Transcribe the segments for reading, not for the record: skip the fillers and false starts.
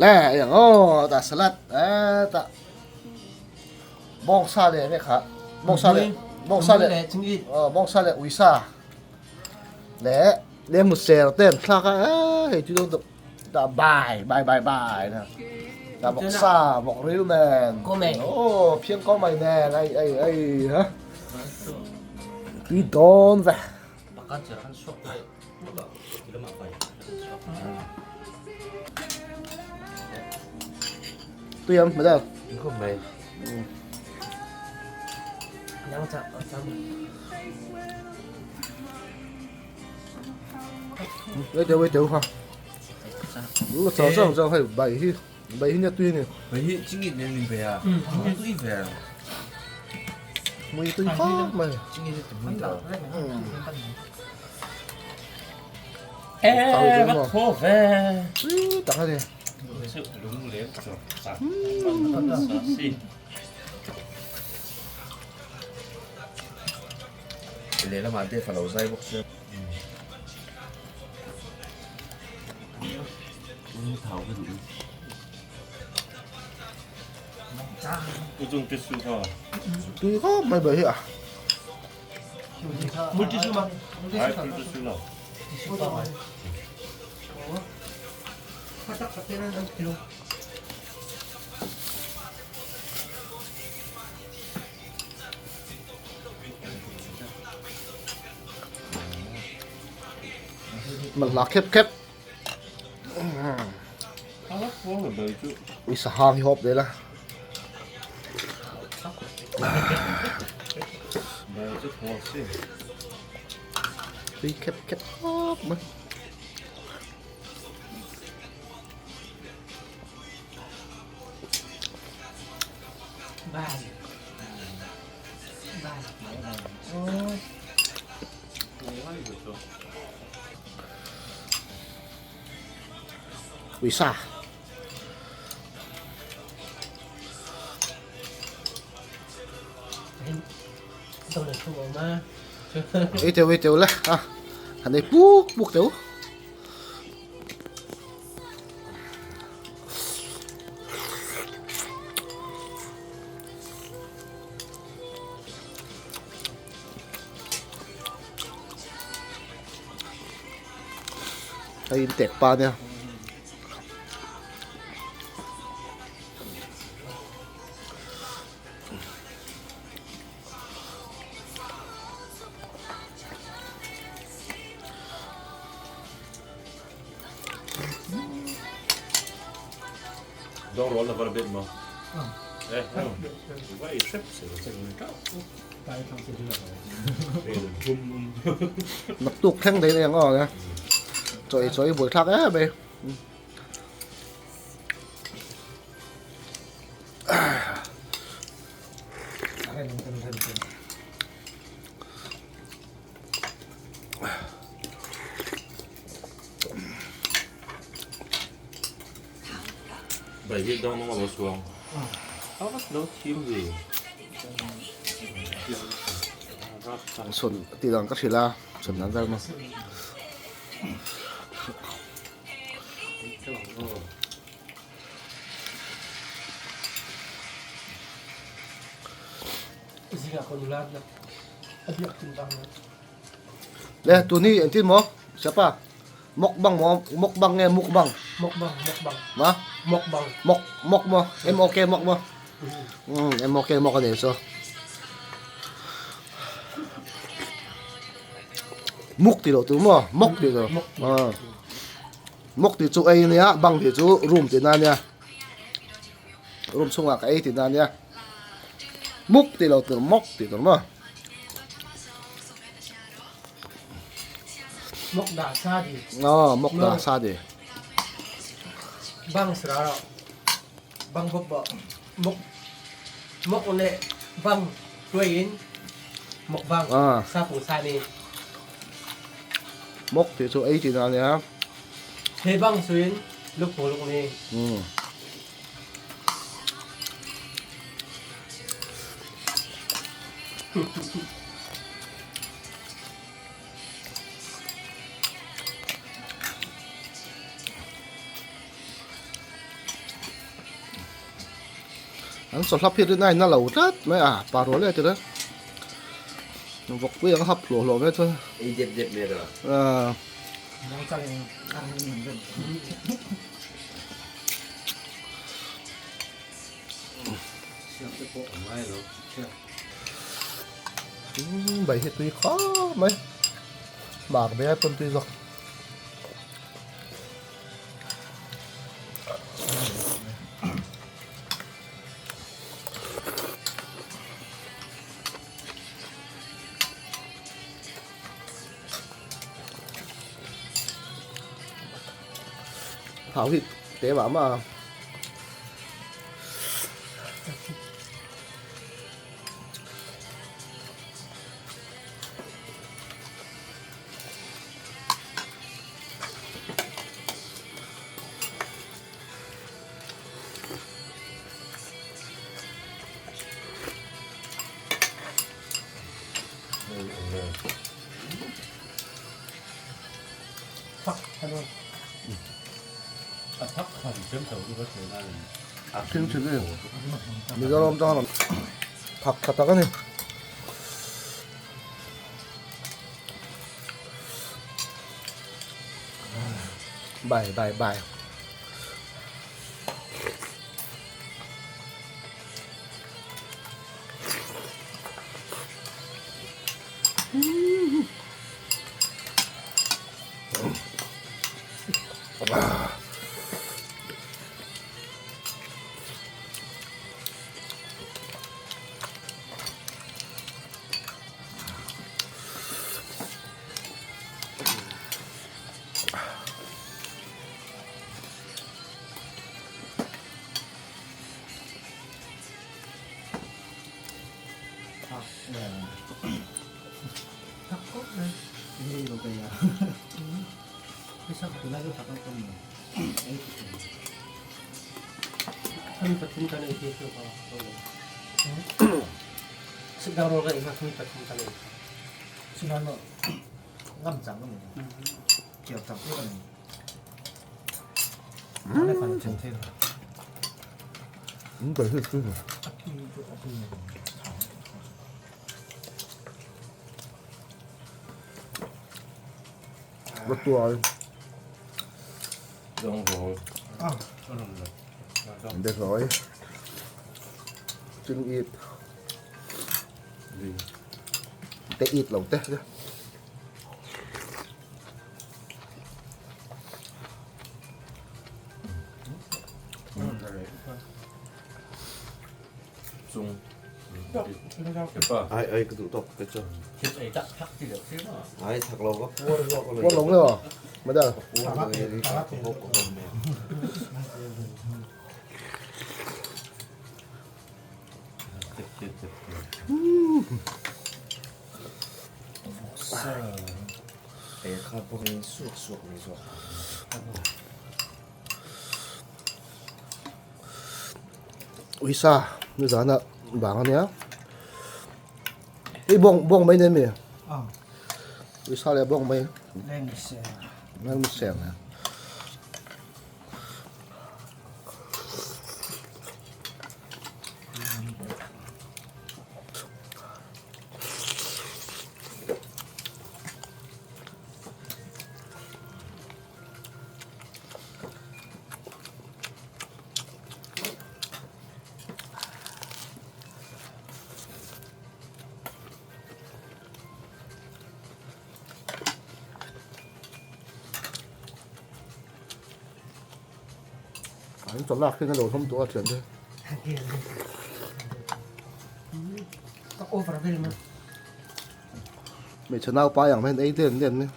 Le eng aw tah salad tah bawngsa leh nge kha bawngsa leh bawngsa leh bawngsa leh uisa leh leh hmuser te an thlak a hei chu dawn tah bai bai bai bai na tah vawksa vawk ril nen aw phiang kawng mai nen ai ai ai ha tui dawn ve. Tui ang hmel Khawp mai. Wait teu wait teu ha. Lu chao chao chao hei bai hi bai hi nia tui ni. Bai hi chingit nen min pe a. Tui ve. Mui tui khawp mai. Chingit hi tui ta. Ê, bắt khô về. Tui tak a ni. Lehlamah te fa lo zai bawk sia. Tui khawp mai bai hi a. Man hla khep khep. Ui sahang hi hawp ve la. Tui khep khep khawp mai. Uisa. Ei teu ei teu le a han ei puk puk teu. Hei in tek pa nia. Naktuk thleng daih daih ang aw nia chaw ei chaw ei buai thlak em mai. Sawn tih dan ka hrilh a sawn dan vel maw. Le tun hi engtin maw siapa mukbang maw mukbang nge mukbang mukbang mukbang ma mukbang mok mok maw m o k mok maw um m o k mok a ni chu muk tih loh tur maw mok tih loh mok tih chu ei ania bang tih chu room tih na ania room chhungah ka ei tih na ania muk tih loh tur mok tih tur maw. Mok dah sa di. Aw mok dah sa di. Bang sra ro. Bang bok bo. Mok mok le bang tuai in mok bang sa pung sa ni. Mok ti chu ei ti na nia. He bang suin luk pung luk ni. Um. An chawhla phit rin a in a lo tlat mai a, pa rual leh tir a. Vawkpui ang hap hluah hluah mai chuan. Ei dep dep mai a. Bai hi tui khawp mai. Mak ve a pawn tui zawk. Thau hi te mah mah a. Thil thin e Mizoram tang thak tha tak a ni. Bye bye bye. Được rồi. Trứng ít. Té ít lẩu té chứ. Ai ai cái tụ tộc cái cho. Ai thật lâu gấp Quân lống rồi. Mà đây. Uisa ni zan ah bang ania ei bawng bawng mai nen mi uisa leh bawng mai leng seng An chaw lak hian a lo hlawm tawh a thian te. Hmeichhe naupai ang hian ei den den mai.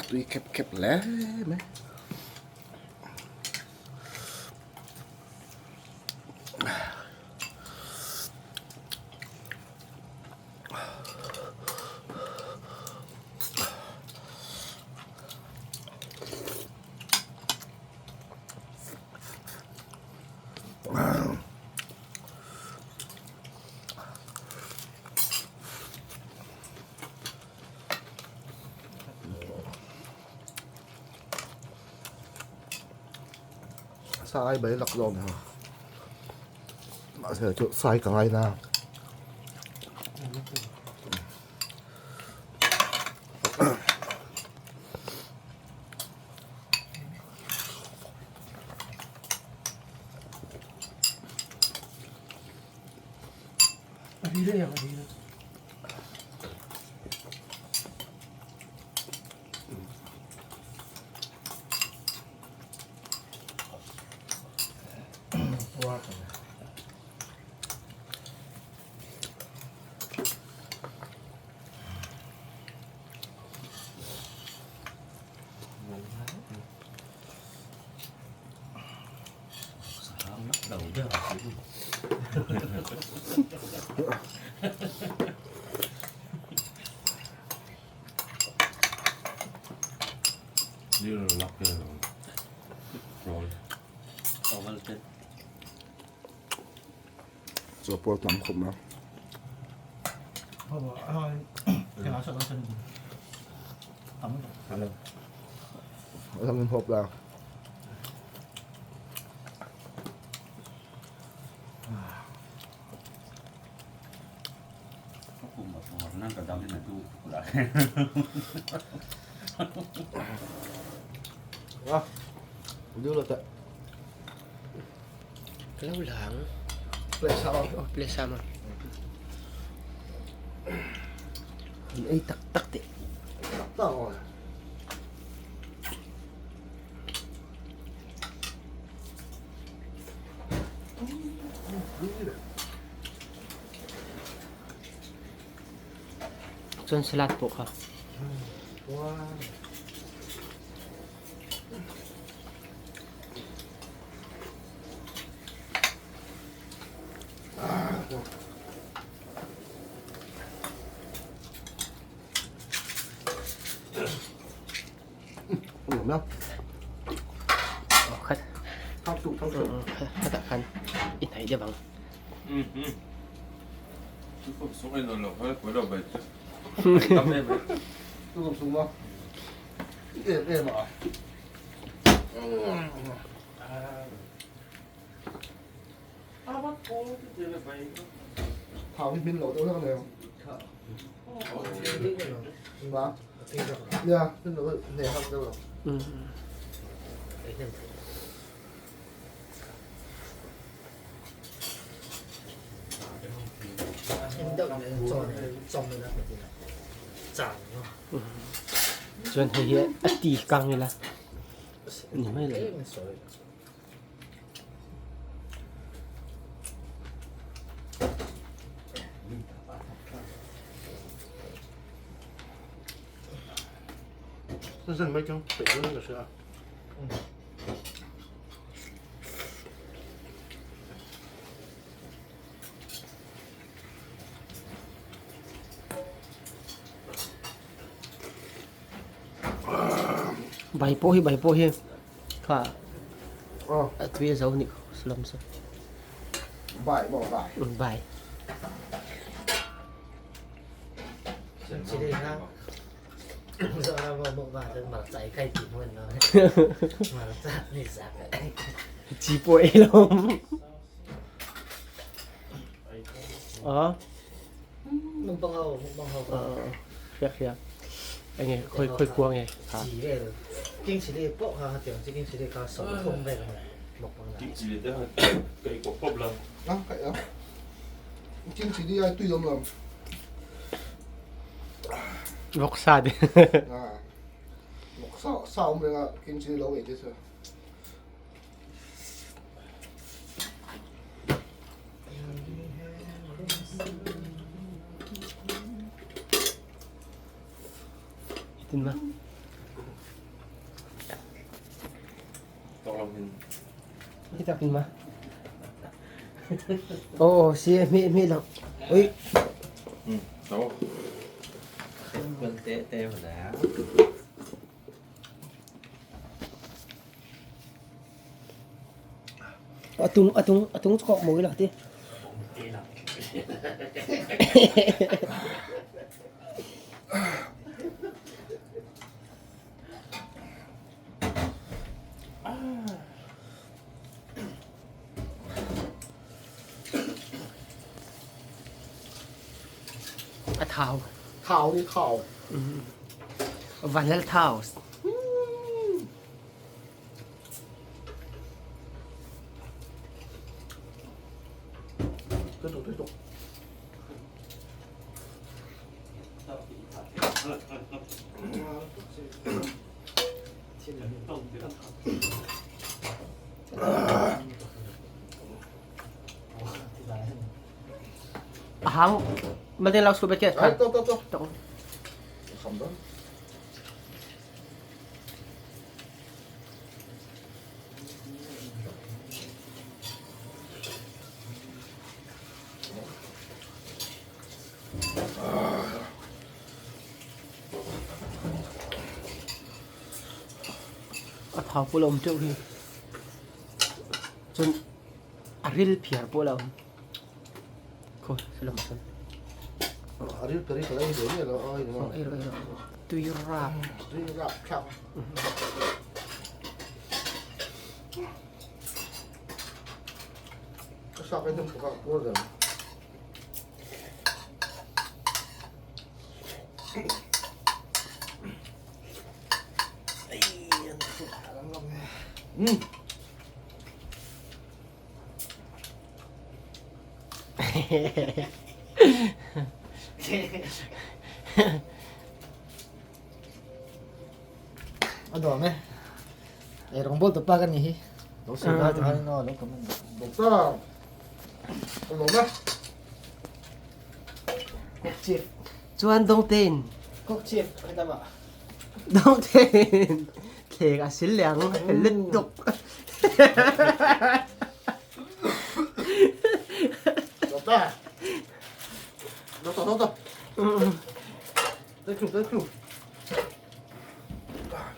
Tui khep khep hle mai. Sa ai bai lak zawk ni ho. Mahse chu sai ka ngai na. Chaw pawh tam khawp mai. Lam in hawp la. Lo lang. Oh, play sama. Ei tak tak teh. Tak tak oh. Chuan salad pawh kha. Khat. Khatah khan i hnaih deuh ang. Chuan hei hi a ti kang ila ni mai lo. Bai pawh hi bai pawh hi kha a tui a zo a nih kha lam saw bai maw bai bai Chi pawh ei lo Hriak hriak enge khawi khawi kua nge kha Vawksa te Tin ma. Kita tin ma. Oh, si mi mi lang. Ui. A tung a tung a tung kawk mawi lah ti. A thau. Thau ni thau. Vanlal thau. Tui tuk tui tuk. A hang ma den lau su be ke. Ai to to to. To. Kham đó. A thau pawh la awm teuh hi. Cun a ril phiar pawh la awm. Khawi salam salam. A ril phiar hi ka la ei ve miah lo a Ei rawh ei rawh. Tui rap. Tui rap thlak. Ka sak ei hnem tuk ah puar deuh. A dawm e. Ei rawngbawl tawp pa ka ni hi. Lo sawi lai tikhan in aw lo comment bawk ta. A lawm e. Cook chief. Chuan Dawngtein. Cook chief ka dam ah. Dawngtein thleng a sil leh ang lutuk. Lawm ta. Lo to lo to. Thank you thank you.